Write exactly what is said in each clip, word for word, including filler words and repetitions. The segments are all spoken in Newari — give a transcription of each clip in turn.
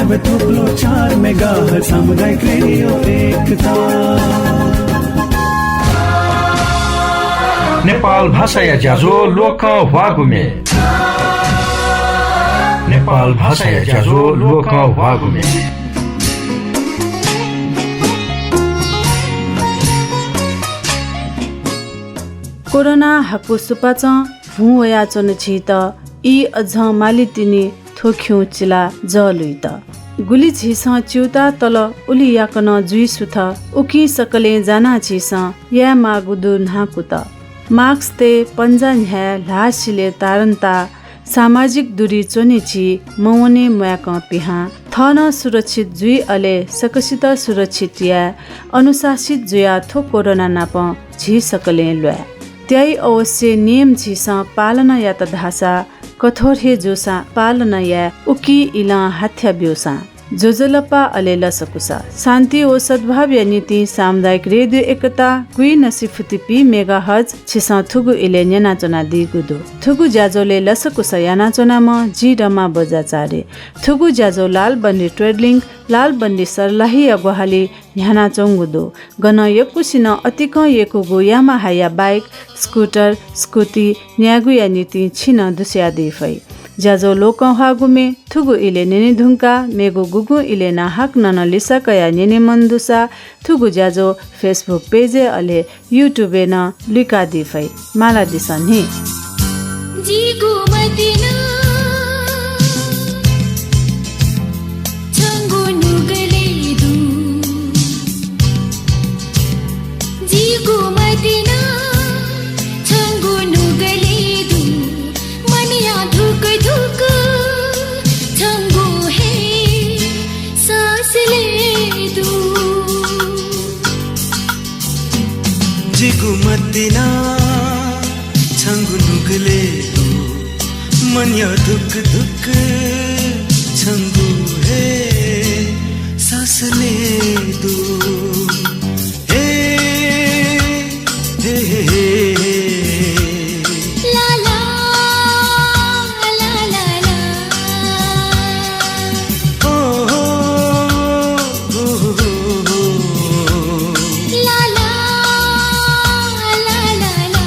थुप्लो चार मेगाहर्ट्ज सामुदायिक रेडियो एकता। नेपाल भाषाया ज्याझ्वः ल्वकं ह्वाःगु म्ये। नेपाल भाषाया ज्याझ्वः ल्वकं ह्वाःगु म्ये। कोरोना हाकु सुपाँचं भुं वयाच्वन झीत, ई अझं माली तिनि थ्व खिउँ चिलाः जःलुइत। गुलि झीसं च्यूताः तल, उलि याकनं जुइ सुथ, उकिं सकलें जानाः झीसं यायेमाःगु दु न्हाकुत। मास्क तये, पन्जा न्ह्याये, ल्हाः सिले तारन्ताः, सामाजिक दूरी च्वने झी, मवने म्वाय्कं पिहां। थः नं सुरक्षित जुइ, अले सकसित सुरक्षित याये। अनुशासित जुयाः थ्व कोरोना नाप झी सकलें ल्वाये। त्याइ अवश्य नियम झीसं पालन यात धाःसा, कठोर हे जूसां पालन याये, उकी इलं हाथ्या ब्यूसां। ज्वजलपा अले लसकुस। शान्ति व सद्भावया निंतिं सामुदायिक रेडियो एकता क्विनसिफुतिपी मेगाहर्ट्ज छिसं थुगु इलय् न्यनाच्वनादीगु दु। थुगु ज्याझ्वलय् लसकुस यानाच्वनाम्ह जि रमा बज्राचार्य। थुगु ज्याझ्वः लालबन्दी ट्रेड लिंक, लालबन्दी सर्लाहीया ग्वाहालि न्ह्यानाच्वंगु दु। गनं यक्वसिनं अतिकं यय्कूगु यामाहाया बाइक, स्कुटर, स्कुटी न्यायेगुया निंतिं छिं नं दुस्यादी फइ। ज्याझ्वः ल्वकं ह्वाःगु म्ये थुगु इलय् न्यने धुंकाः मेगु गुगुं इलय् नं हाकनं नं लिसा कयाः न्यने मन दुसा थुगु ज्याझ्वः Facebook पेजय् अले YouTube-य् नं लुइकादी फइ। मालादिसँ नि। जिगु मतिना छंगु नुगले दु। जिगु मतिना छंगु नुगले दु। मनया धुक धुक छंगु हे सासले दु। जिगु मतिना छंगु नुगले दु। मनया धुक धुक छंगु हे सासले दु। हे, हे, हे, हे, हे। ला, ला, ला, ला, ला। ओ, हो, हो, हो, हो, हो। ला, ला, ला, ला, ला।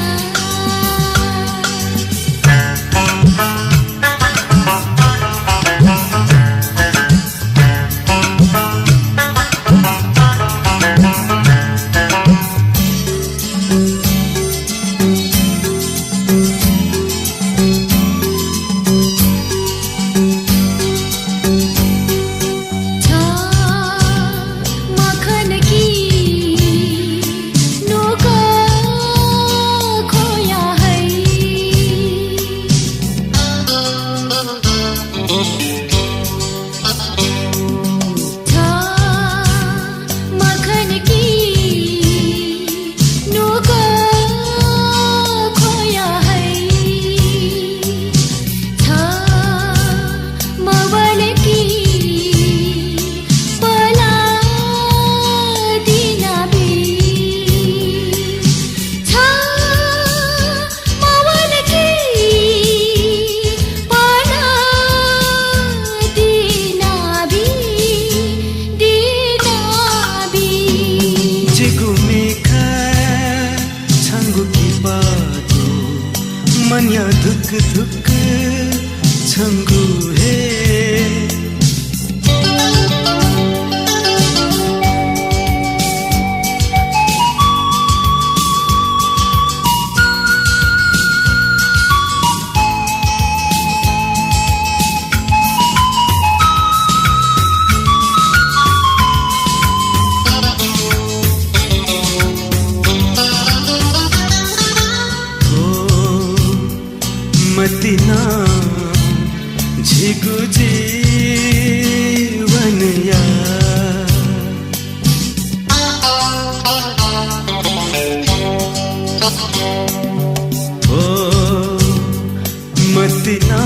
जिगु मिखा छंगु किपा दु, मनया धुक धुक छंगु हे। ओ मतिना झिगु जीवनया। ओ मतिना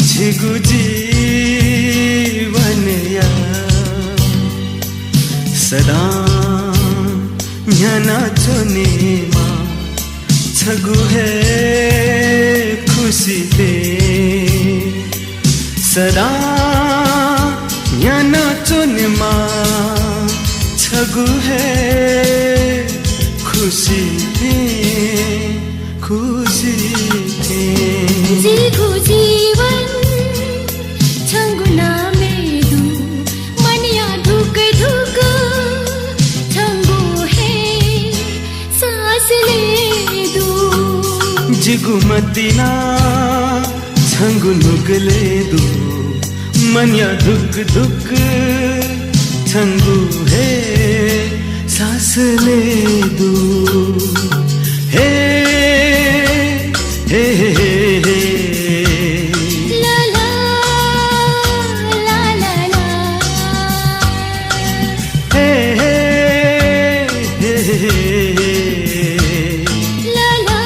झिगु जीवनया सदा न्ह्यानाच्वनेमा छगू हे खुसी दे सदा। याना च्वनेमा छगू हे खुसी थें, खुसी थें। जिगु जीवन छंगु नामय् दु, मनया धुक धुक छंगु हे सासलय् दु। जिगु मतिना छंगु नुगलय् दु, मनया धुक धुक छंगु हे सासलय् दु। हे, हे, हे, हे, हे। ला, ला, ला, ला, ला। हे, हे, हे, हे, हे। ला, ला।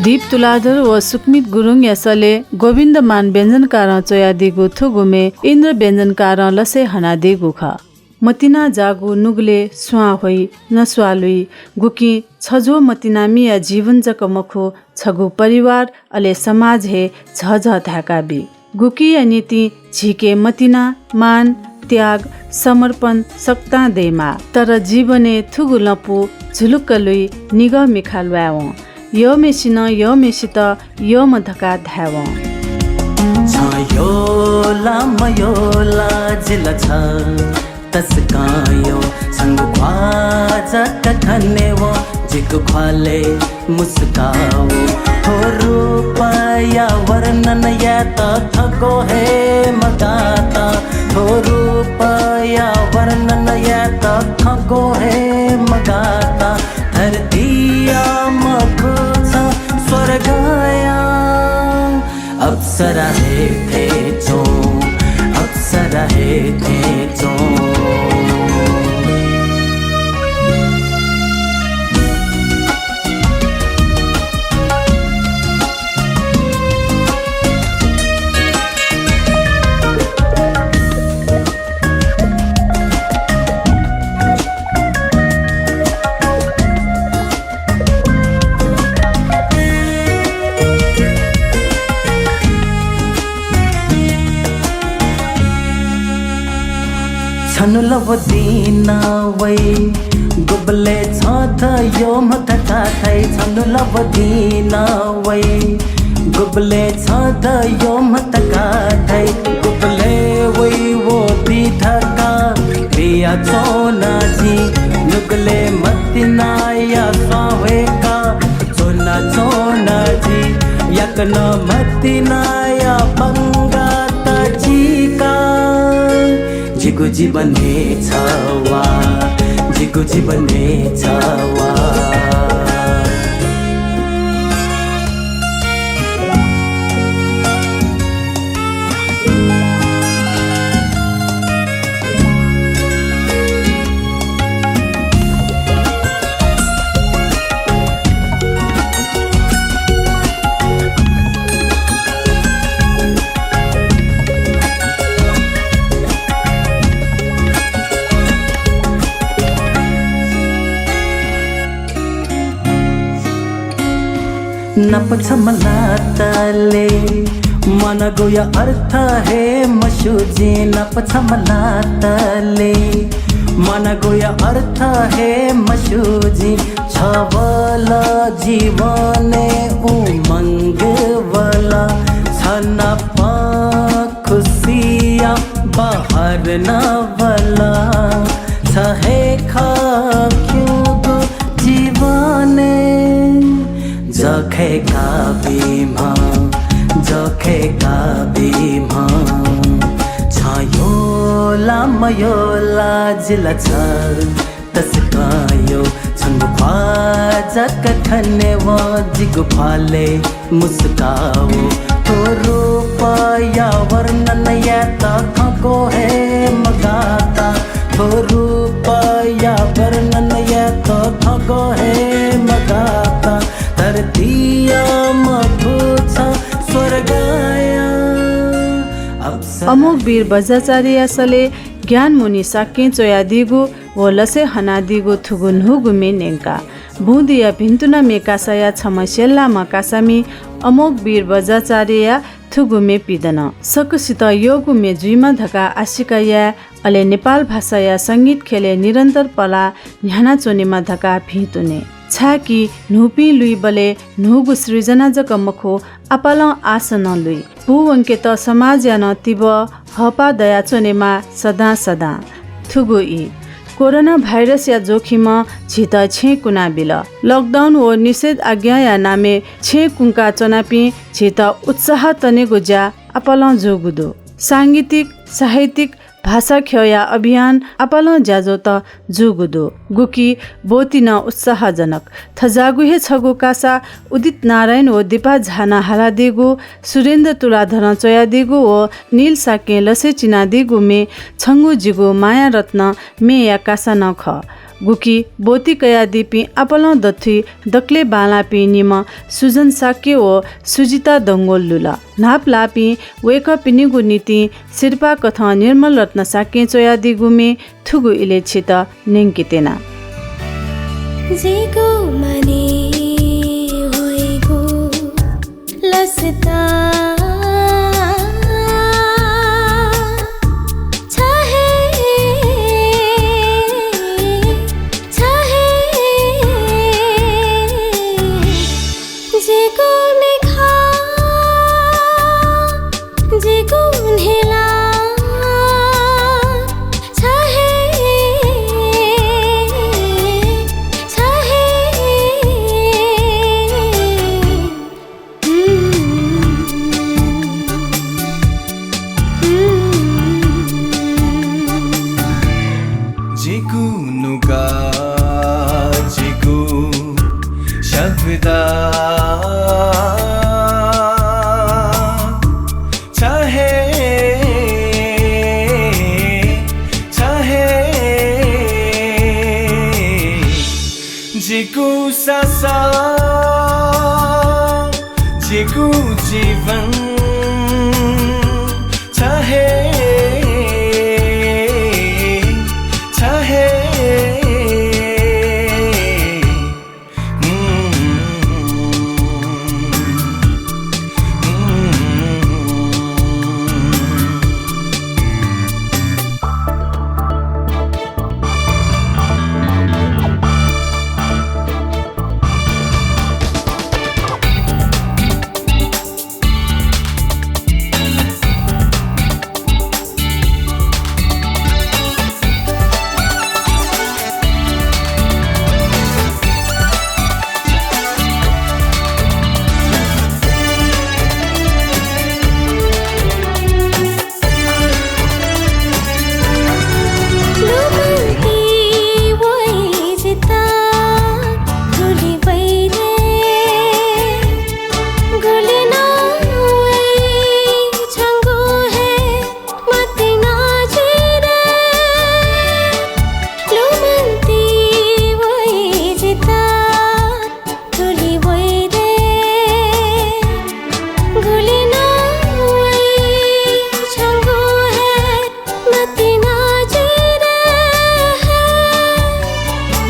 दीप तुलाधर व सुकमित गुरुङया सलय् गोविन्द मान व्यञ्जनकारं च्वयादीगु थुगु म्ये इन्द्र व्यञ्जनकारं लसय् हनादीगु खः। मतिना जाःगु नुगलय् स्वां ह्वइ, नस्वाः लुइ, गुकिं छज्वः मतिनामिया जीवन जक मखु, छगू परिवार अले समाज हे झःझः धाय्का बी। गुकिया निंतिं झीके मतिना, मान, त्याग, समर्पण सकतां दयेमाः। तर जीवनय् थुगु लँपु झुलुक्क लुइ, निगः मिखा ल्वायेवं। यःम्हेसिनं यःम्हेसित यःम्ह धकाः धायेवं। छं यःला मयःला जिला छ तसकं यः, छंगु ख्वाः जक खनेवं, जिगु ख्वालय् मुस्कावं। थ्व रूपया वर्णन यायेत थःगु हे मगात, थ्व रूपया वर्णन यायेत थःगु हे मगात। धरतीया मखु छ स्वर्गया अप्सरा हे थें च्वं, अप्सरा हे थें च्वं। छन्हु लः व दिं वइ, गुबलय् छं द यःम्ह धकाः धाइ। छन्हु लः व दिं वइ, गुबलय् छं द यःम्ह धकाः धाइ। गुबलय् वइ व दी धकाः बियाच्वना जिं। नुगलय् मतिनाया स्वां ह्वय्का च्वनाच्वना जि, याकनं मतिनाया पंगात चीका। जिगु जीवन हे छ वा, जिगु जीवन हे छ वा। नाप छम्ह लातले मनगुया अर्थ हे मस्यू जिं। नाप छम्ह लातले मनगुया अर्थ हे मस्यू जिं। छवल जीवनय् उमंग वल, छ नाप खुसिया बहर नं वल। छ हे खः खिउँगु जीवनय् जखय्का बीम्ह, जखय्का बीम्ह। छं यःला मयःला जिला छ तसकं यः, छंगु ख्वाः जक खनेवं जिगु ख्वालय् मुस्कावं। थ्व रूपया वर्णन यायेत खँग्वः हे मगात, थ्व रूपया वर्णन यायेत खँग्वः हे मगात। धरतीया मखु छ स्वर्गया अप्सरा। अमोघवीर बज्राचार्यया सलय् ज्ञानमुनि शाक्यं च्वयादीगु व लसय् हनादीगु थुगु न्हूगु म्ये न्यंका। बुँदिया भिन्तुना म्ये कासाया छम्ह स्यल्लाम्ह कासामि अमोघवीर बज्राचार्यया थुगु म्ये पिदन। सकसित यःगु म्ये जुइमा धकाः आशिका याये, अले नेपाल भाषाया संगीत ख्यलय् निरन्तर पलाः न्ह्यानाच्वनेमा धकाः भिंतुने। छाय्‌कि न्हूपिं लुइबलय् न्हूगु सृजना जक मखु, आपालं आशा नं लुइ। पूवंकेत समाजया नं तिबः हःपाः दयाच्वनेमा सदां सदां। थुगु ई कोरोना भाइरसया जोखिमं झीत छेँय् कुनाबिल। लकडाउन व निषेध आज्ञाया नामय् छेँय् कुंका च्वनापिं झीत उत्साह तनेगु ज्या आपालं जूगु दु। सांगीतिक, साहित्यिक, भाषा ख्यःया अभियान आपालं ज्याझ्वःत जूगु दु, गुकी ब्वति नं उत्साहजनक। थज्याःगु हे छगू कासा उदित नारायण व दीपा झां हालादीगु, सुरेन्द्र तुलाधरं च्वयादीगु व नील शाक्यं लसय् चिनादीगु म्ये छंगु जिगु माया रत्न म्येया कासा नं खः। गुकी ब्वति कयादीपिं आपालं दथुइ दकलय् बांलाःपिं निम्ह सुजन शाक्य व सुजिता डंगोल लुल। न्हापालाःपिं वय्‌कःपिनिगु निंतिं सिरपाः कथं निर्मल रत्न शाक्यं च्वयादीगु म्ये थुगु इलय् छित न्यंके त्यना। जिगु माने ह्वइगु लसता छ हे, छ हे। जिगु मिखा, जिगु न्हिला छ हे, छ हे। जिगु नुगः, जिगु शब्द छ हे, छ हे। जिगु सास, जिगु जीवन छ हे, छ हे।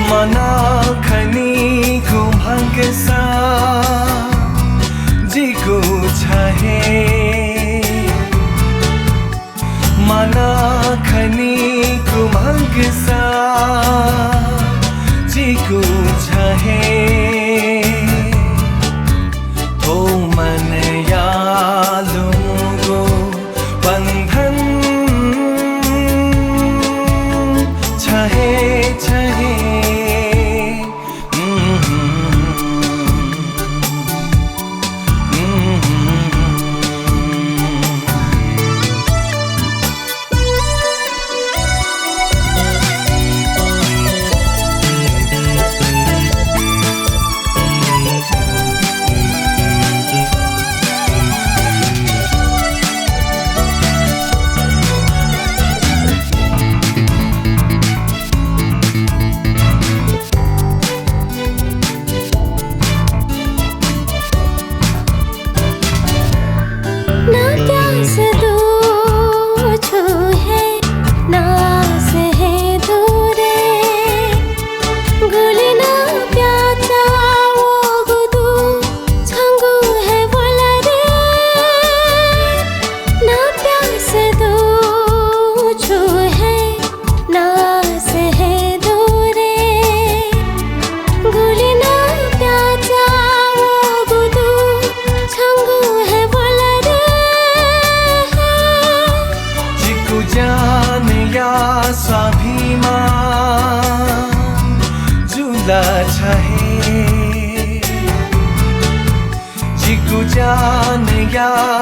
मना खनीगु भाग्यसा जिगु छ हे। मना खनीगु भाग्यसा जिगु छ हे। थ्व मनया लुमंगु बन्धन छ हे, छ हे।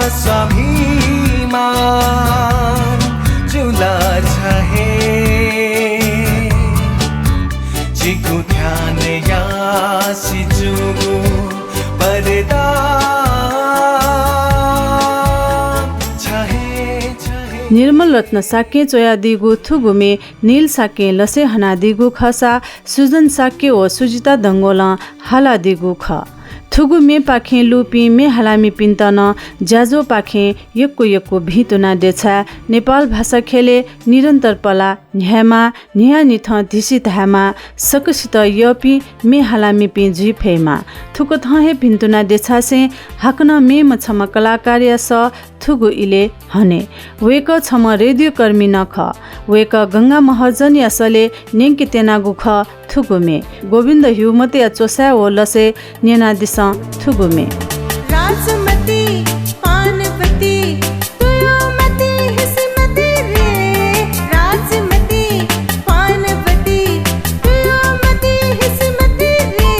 स्वाभिमान जुल छ हे, जिगु ध्यान यासि जूगु पर्दा छ हे, छ हे। निर्मल रत्न शाक्यं च्वयादीगु थुगु म्ये नील शाक्यं लसय् हनादीगु खःसा सुजन शाक्य व सुजिता डंगोलं हालादीगु खः। थुगु म्येपाखें लूपिं म्ये हालामिपिन्त नं ज्याझ्वःपाखें यक्व यक्व भिंतुना देछाये। नेपाल भाषा ख्यलय् निरन्तर पलाः न्ह्यायेमाः, न्हियान्हिथं धिसि धायेमाः, सकसित यःपिं म्ये हालामिपिं जुइ फयेमाः। थुकथं हे भिंतुना देछासें हाकनं मेम्ह छम्ह कलाकारया सः थुगु इलय् हने। वय्कः छम्ह रेडियोकर्मी नं खः। वय्कः गंगा महर्जनया सलय् न्यंके त्यनागु खः थुगु म्ये। गोविन्द ह्युमतया च्वसाय् व लसय् न्यनादिसँ थुगु म्ये। राजमति, पानबति, तुयुमति, हिसिमति रे। राजमति, पानबति, तुयुमति, हिसिमति रे।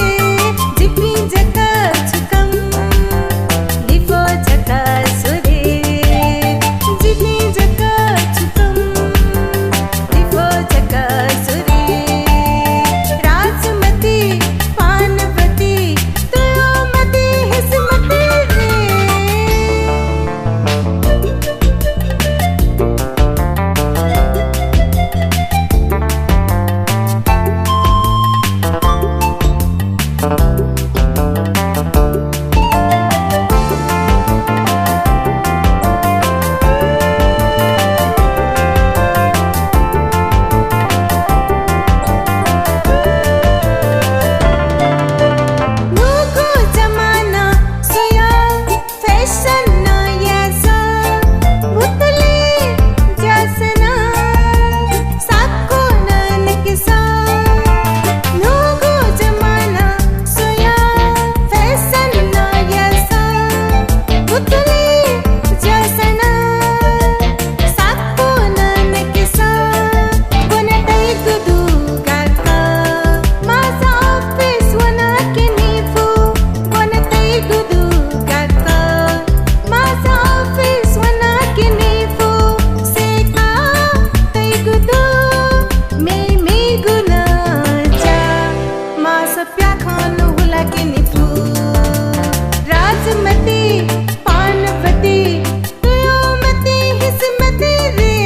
जिपिं जक छु कम, लिफो जक सु रे। जिपिं जक छु कम, लिफो जक सु रे। राजमति, पानबति, तुयुमति, हिसिमति रे। नुगु जमाना सुया fashion नयासा, भुतुले ज्यासना, साको ननकिसा। नुगु जमाना सुया fashion नयासा, भुतुले ज्यासना, साको ननकिसा। गोना तइगु दु गाका, मासा office वना के निफु। गोना तइगु दु गाका, मासा office वना के निफु। सेका तइगु दु, मेमेगु नं ज्या, मासा प्याखं हुला के निफु। राजमति, पानबति, तुयुमति, हिसिमति रे।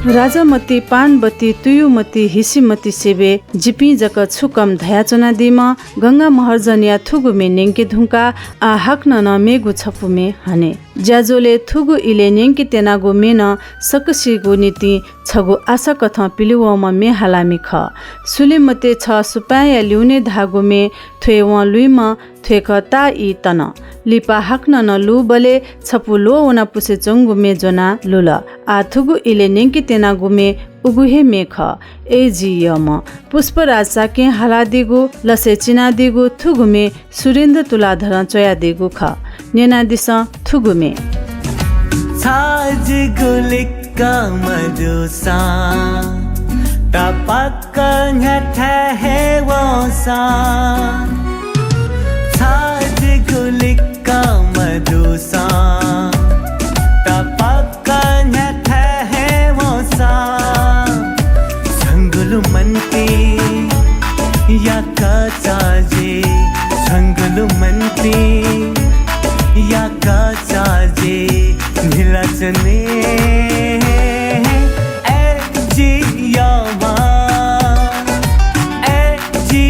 राजामति, पानबति, तुयुमति, हिसिमति सिबय् जिपिं जक छु कम धयाच्वनादीम्ह गंगा महर्जनया थुगु म्ये न्यंके धुंकाः आः हाकनं नं मेगु छपु म्ये हने। ज्याझ्वलय् थुगु इलय् न्यंके त्यनागु म्ये नं सकसिगु निंतिं छगू आशाकथं पिलिवंम्ह म्ये हालामि खः। सुलेमते छ सुपाँय्‌या ल्यूने धाःगु म्ये थ्वय् वं लुइम्ह थ्वय्‌कः ताः ई तन। लिपा हाकनं नं लूबलय् छपु ल्वः वना पुसे च्वंगु म्ये ज्वनाः लुल। आः थुगु इलय् न्यंके त्यनागु म्ये उगु हे म्ये खः। अय् जि यःम्ह, पुष्पराज शाक्यं हालादीगु लसय् चिनादीगु थुगु म्ये सुरेन्द्र तुलाधरं च्वयादीगु खः। न्यनादिसँ थुगु म्ये। छ जिगु लिक्क मदुसां, तपक्क न्ह्याथाय् हे वंसां। छ जिगु लिक्क मदुसां, तपक्क न्ह्याथाय् हे वंसां। छंगु लुमन्ति याकःचा जि, छंगु लुमन्ति याकःचा जि, न्हिलाच्वने अय् जि यःम्ह, अय् जि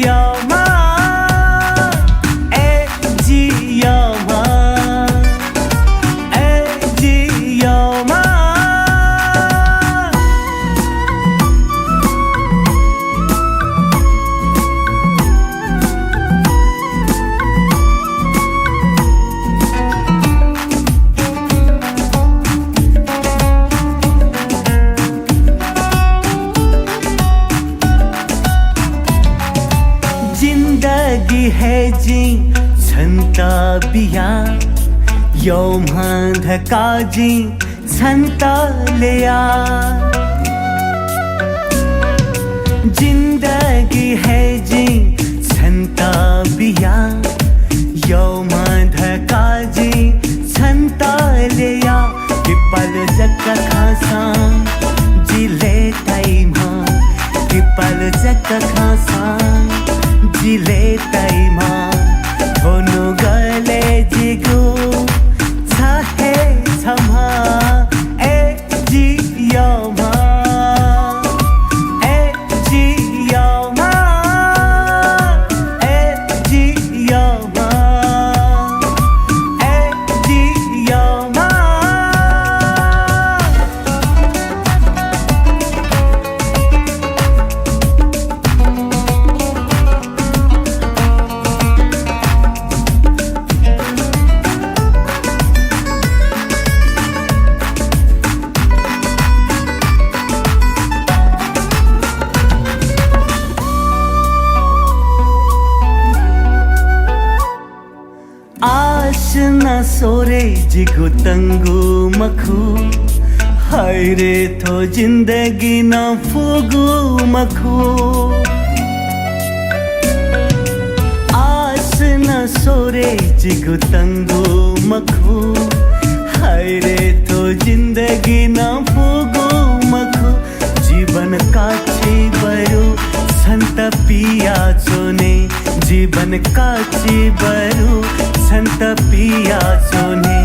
यःम्ह, अय् जि यःम्ह, अय् जि यःम्ह। जिन्दगी हे जिं छन्त बिया, यःम्ह धकाः जिं छन्त ल्यया। जिन्दगी हे जिं छन्त बिया, यःम्ह धकाः जिं छन्त ल्यया। किपालु जक खंसां जि लय्ताइम्ह, किपालु जक खंसां जि लय्ताइम्ह। थ्व नुगलय् जिगु छ हे छम्ह, अय् जि यःम्ह, अय् जि यःम्ह, अय् जि यःम्ह, अय् जि यःम्ह। आश नं स्वरे जिगु तंगु मखु, हायरे थ्व जिन्दगी नं फुगु मखु। आश नं स्वरे जिगु तंगु मखु, हायरे थ्व जिन्दगी नं फुगु मखु। जीवन काछि बरु छन्त पियाच्वने, जीवन काछि बरु छन्त पियाच्वने।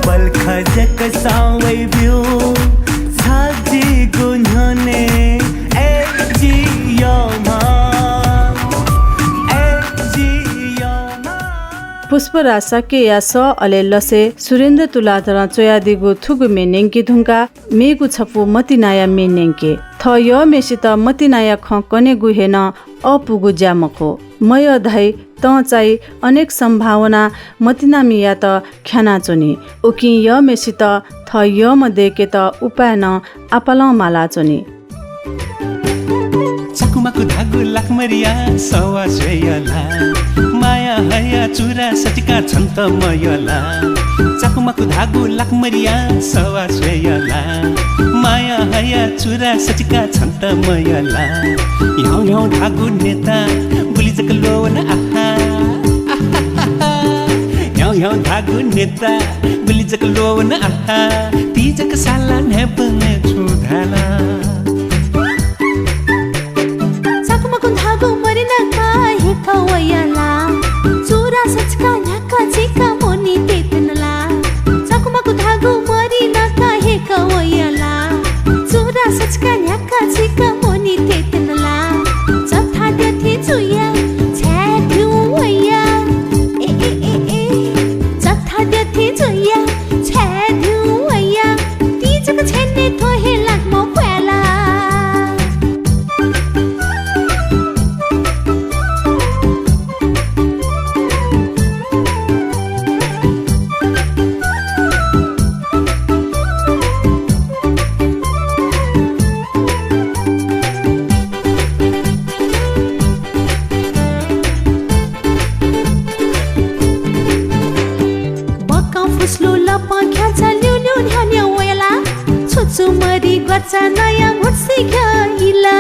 पलख जक सां वइब्यु छ जिगु न्ह्यःने, अय् जि यःम्ह, अय् जि यःम्ह। पुष्पराज शाक्यया सः अले लसय् सुरेन्द्र तुलाधरं च्वयादीगु थुगु म्ये न्यंके धुंकाः मेगु छपु मतिनाया म्ये न्यंके। थः यःम्हेसित मतिनाया खँ कनेगु हे नं अःपुगु ज्या मखु। मयः धाइ तं चाइ अनेक सम्भावना मतिनामियात ख्यानाच्वनी। उकिं यःम्हेसित थः यःम्ह दय्केत उपाय नं आपालं मालाच्वनी। चाकुमाकु धाःगु लाखमरिया सवाः स्वयला, माया हया चुरा सचिका छन्त मयला। चाकुमाकु धाःगु लाखमरिया सवाः स्वयला, माया हया चुरा सचिका छन्त मयला। ह्याउँ ह्याउँ धाःगु नेता गुलि जक ल्वःवन आहा, आहा, आहा। ह्याउँ ह्याउँ धाःगु नेता गुलि जक ल्वःवन आहा, ति जक साला न्हाय्पं छु धाला। चाकुमाकु धाःगु मरि नाका हेक वयला, चुरा सचका न्ह्याका चिका मोनी तेतनला। चाकुमाकु धाःगु मरि नाका हेक वयला, चुरा सचका न्ह्याका चिका मोनी तेतनला। चथा द्यथे जुया छाय् धिउ वया। ए, ए, ए, ए। चथा द्यथे जुया छाय् धिउ वया। ति जक छेने थ्व हे लाखम्ह क्वाला। ख्यः इला।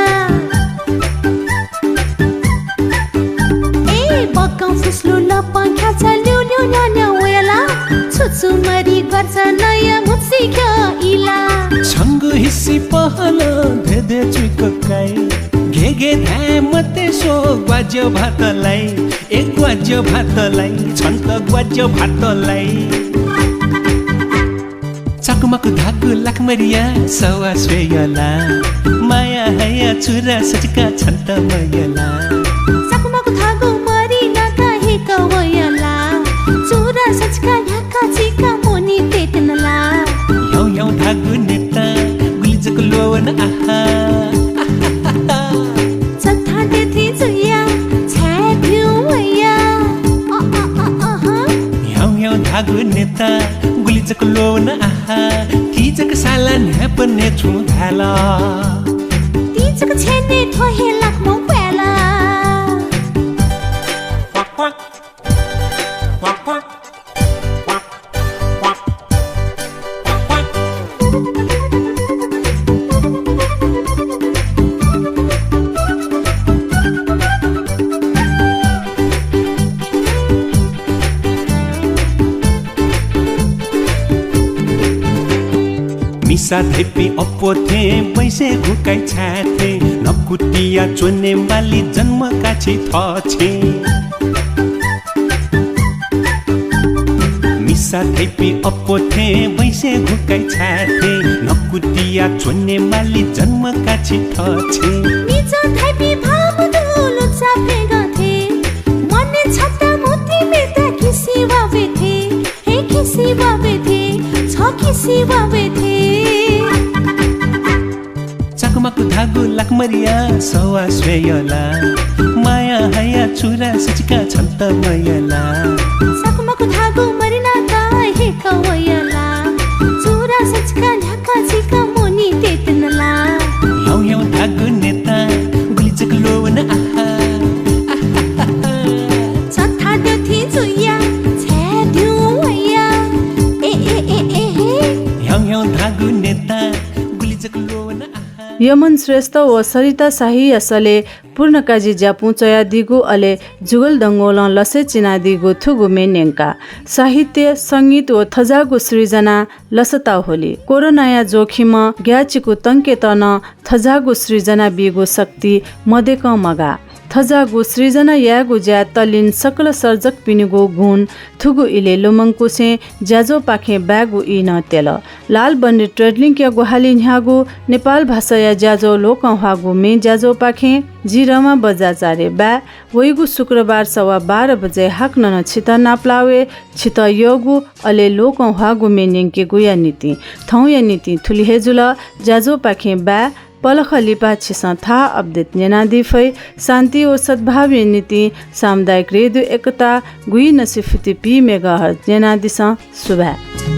ए, बकं फुस्लु लपं ख्याचा ल्यू ल्यू न्या न्या वयला। छु छु मरि ग्वाचा नया मुछि ख्यः इला। छंगु हिसि पहलं धेधे चुइक काइ। घे घे धाये मते स्व ग्वाज्य भातलाई। ए ग्वाज्य भातलाई, छन्त ग्वाज्य भातलाई। चाकुमाकु धागु लाखमरिया सवा स्वयला। माया हया चुरा सचिका छन्त मयला। चाकुमाकु धागु मरि नाका हेक वयला। चुरा सचिका न्ह्याका चिका मोनी तेतनला। ह्याउ ह्याउ धागु नेता गुलि जक लोवन आहा। चथा देथि जुया छाय् भिउ वया। अ, अ, अ, अह। ह्याउ ह्याउ धागु नेता गुलि जक लोवन आहा। थी जक साला न्ह्यापने छु धाल। ती जक छेने थ्व हे लाख मौ प्याला। मिसा धइपिं अप्वः थें बैसे घुकाइ छाय् थें नकुतिया च्वने माली जन्म काछि थछें। मिसा धइपिं अप्वः थें बैसे घुकाइ छाय् थें नकुतिया च्वने माली जन्म काछि थछें। मिसा धइपिं भाव दुलु चा फेगं थें मने छता मोती मेता खिसि वावे थें। हे खिसि वावे थें, छ खिसि वावे थें। चाकुमाकु धागु लाखमरिया सवा स्वयला। माया हया चुरा सचिका छन्त मयला। चाकुमाकु धागु मरि नाका हेक वयला। चुरा सचिका न्ह्याका चिका मोनी तेतनला। ह्याउ ह्याउ धागु नेता गुलि जक लोवन आहा। चथा देथि जुया छाय् भिउ वया। ए, ए, ए, ए, हे। ह्याउ ह्याउ धागु नेता गुलि जक लोवन आहा। यमन श्रेष्ठ व सरिता शाहीया सलय् पूर्णकाजी ज्यापुं च्वयादीगु, अले जुगल डंगोलं लसय् चिनादीगु थुगु म्ये न्यंका। साहित्य, संगीत व थज्याःगु सृजना लसता होली। कोरोनाया जोखिमं ग्याःचिकु तंकेत नं थज्याःगु सृजना बीगु शक्ति मदय्कं मगाः। थज्याःगु सृजना यायेगु ज्याय् तल्लीन सकल सर्जकपिनिगु गुण थुगु इलय् लुमंकुसें ज्याझ्वःपाखें बायेगु ई नं त्यल। लालबन्दी ट्रेडलिंकया ग्वाहालि न्ह्याःगु नेपाल भाषाया ज्याझ्वः लोकंह्वाःगु म्ये ज्याझ्वःपाखें जि रमा बज्राचार्य बाय्। वइगु शुक्रबार सवा बाह्र बजे हाकनं नं छितः नापलाः वये। छितः यःगु अले लोकंह्वाःगु म्ये न्यंकेगुया निंतिं थौंया निंतिं थुलि हे जुल। ज्याझ्वःपाखें बाय्। पलख लिपा छिसं थाः update न्यनादी फइ। शान्ति व सद्भावया निंतिं सामुदायिक रेडियो एकता गुइनसि फुति पी megahertz न्यनादिसँ। सुभाय्।